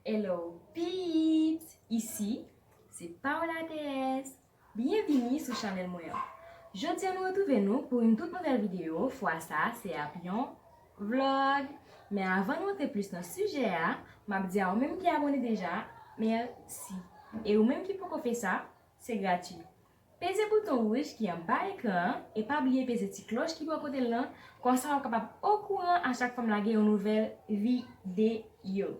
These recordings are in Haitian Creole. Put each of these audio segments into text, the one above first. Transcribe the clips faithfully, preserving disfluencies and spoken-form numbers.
Hello peeps! Isi se Paola T S. Byenvini sou chanèl mwen an. Jodi a nou retwouve nou pou yon tout nouvèl videyo. Fwa sa se ap yon vlog. Men avan nou antre plis nan sijè a, m ap di a ou menm ki abòne deja, mèsi. E ou menm ki poko fè sa, se gratui. Peze bouton wouj ki anba ekran an e pa bliye peze ti klòch ki bò kote l lan, konsa w ap kapab okouran a chak fwa m lage yon nouvèl videyo.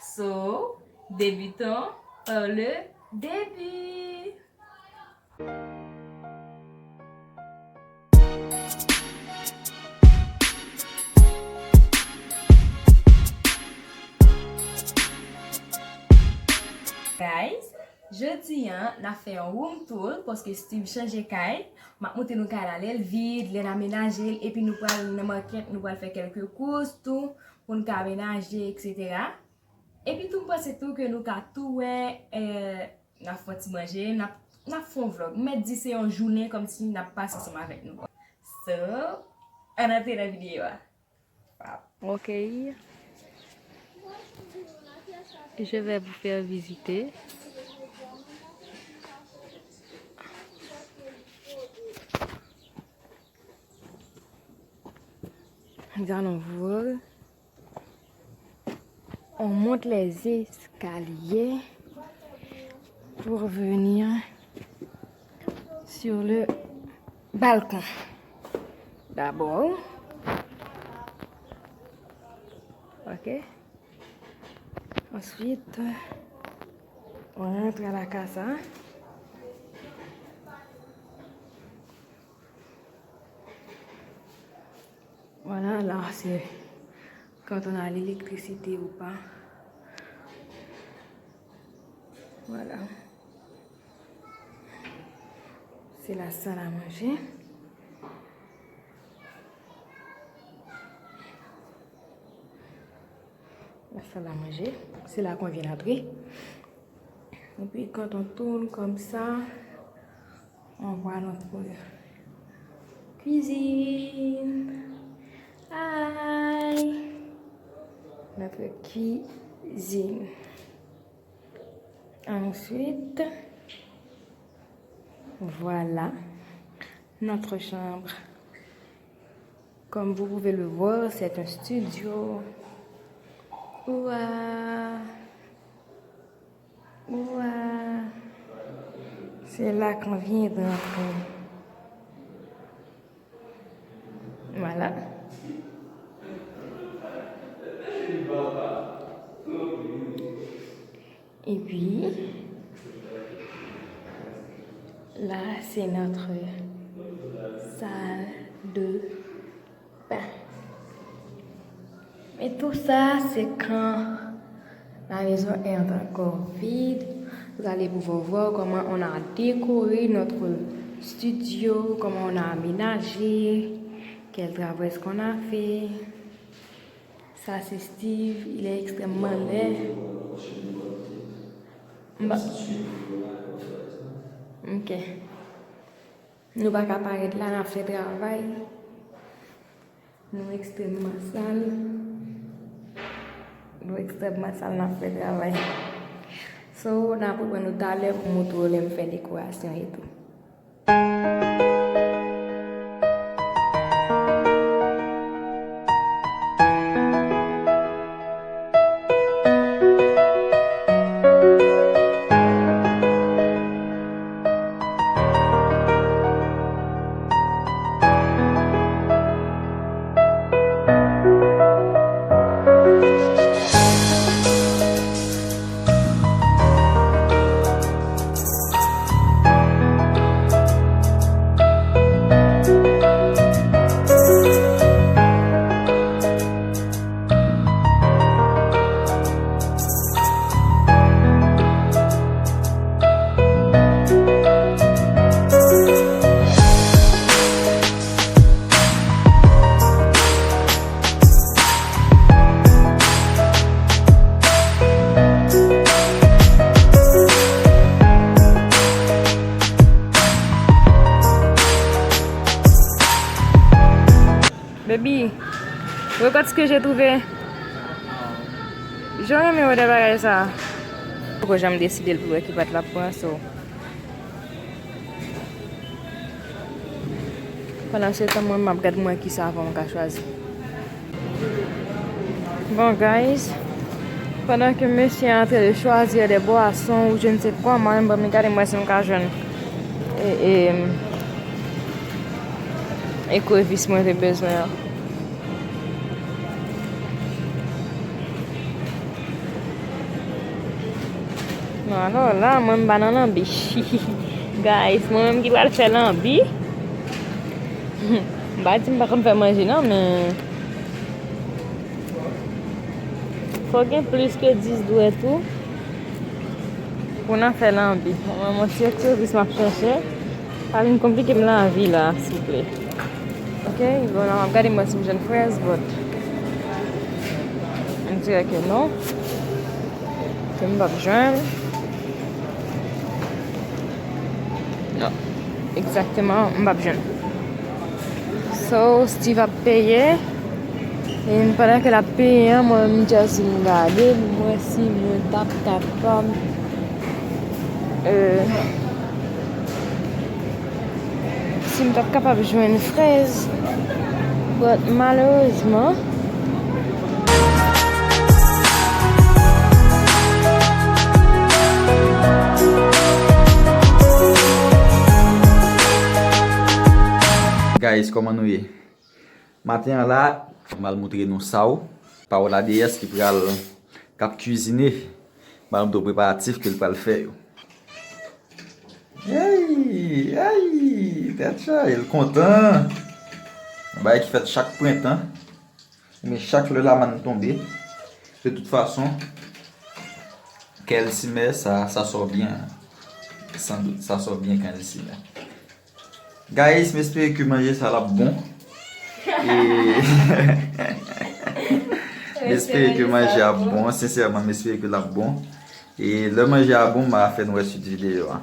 So, débutons par le début. Guys, jodi a, n ap fè yon room tour paske Steve chanje kay. M ap montre nou kay la lè l vid, lè n amenaje l, epi nou pral nan makèt, nou pral fè kèlke kous tou pou n ka amenaje, et cetera. Epi tou, m panse tou ke nou ka tou wè, eh, n ap fè yon ti manje, n ap, n ap fè yon vlog. M mèt di se yon jounen kòmsi n ap pase ansanm avèk nou. So, ann antre nan videyo a. Ok. Je vais vous faire visiter. Nous allons voir. On monte les escaliers pour venir sur le balcon. D'abord. Ok. Ensuite, on rentre à la casa. Voilà, là, c'est quand on a l'électricité ou pas. Voilà. C'est la salle à manger. La salle à manger, c'est là qu'on vient d'entrer. Et puis quand on tourne comme ça, on voit notre cuisine. Aïe. Notre cuisine. Ensuite, voilà notre chambre. Comme vous pouvez le voir, c'est un studio. Ouah. Ouah. C'est là qu'on vient d'entrer. Voilà. Et puis, là, c'est notre salle de bain. Et tout ça, c'est quand la maison est encore vide. Vous allez pouvoir voir comment on a décoré notre studio, comment on a aménagé, quel travail est-ce qu'on a fait. Ça, c'est Steve, il est extrêmement laid. Mba- Ok. Nou pa ka parèt la, n ap fè travay. Nou ekstrèmman sal. Nou ekstrèmman sal, n ap fè travay. So, n ap reprann nou talè pou montre w lè m fè dekorasyon e tou. Baby, regarde ce que j'ai trouvé. Jan renmen wè de bagay sa. Poko janm deside l pou wè ki pat l ap pran, so. Pandan se tan, mwen, m ap gad mwen ki savon m ka chwazi. Bon, guys, pandan ke mesye an antren de choisir des boissons ou je ne sais quoi, mwen menm, ban m gade mwen si m ka jwenn e, e, ekrevis mwen te bezwen an. Non, alò la, mwen m pa nan lanbi. Guys, mwen menm ki pral fè lanbi. M pa di m pa konn fè manje non, men fò gen plis ke dis dwèt ou pou nan fè lanbi. Mwen, mwen se ekrevis m ap chèche. Pa vin konplike m lavi la, souple. Ok, bon, la m ap gade mwen si m jwenn frèz, but m dirè ke non. Ke m p ap jwenn. Non, egzakteman, m p ap jwenn. So, Steve ap peye. E pandan ke l ap peye an, mwen, m just vin gade, m wè si mwen t ap kapab, euh, si m t ap kapab jwenn frèz. But malerezman, Guys, kòman nou ye? Maten an la, m al montre nou sa w. Pawòl a deyès ki pral, k ap kwizine. M al montre w preparatif ke l pral fè yo. Hey, hey, tèt chaje, l kontan. Yon bagay ki fèt chak prentan. Men chak lè lamann tonbe, de tout fason, kè l simen, sa, sa sò byen. San dout, sa sò byen kan l simen. Guys, m espere ke manje sa l ap bon. E m espere ke manje a bon, sensèman, m espere ke l ap bon. E lè manje a bon, m a fè n wè suit videyo a.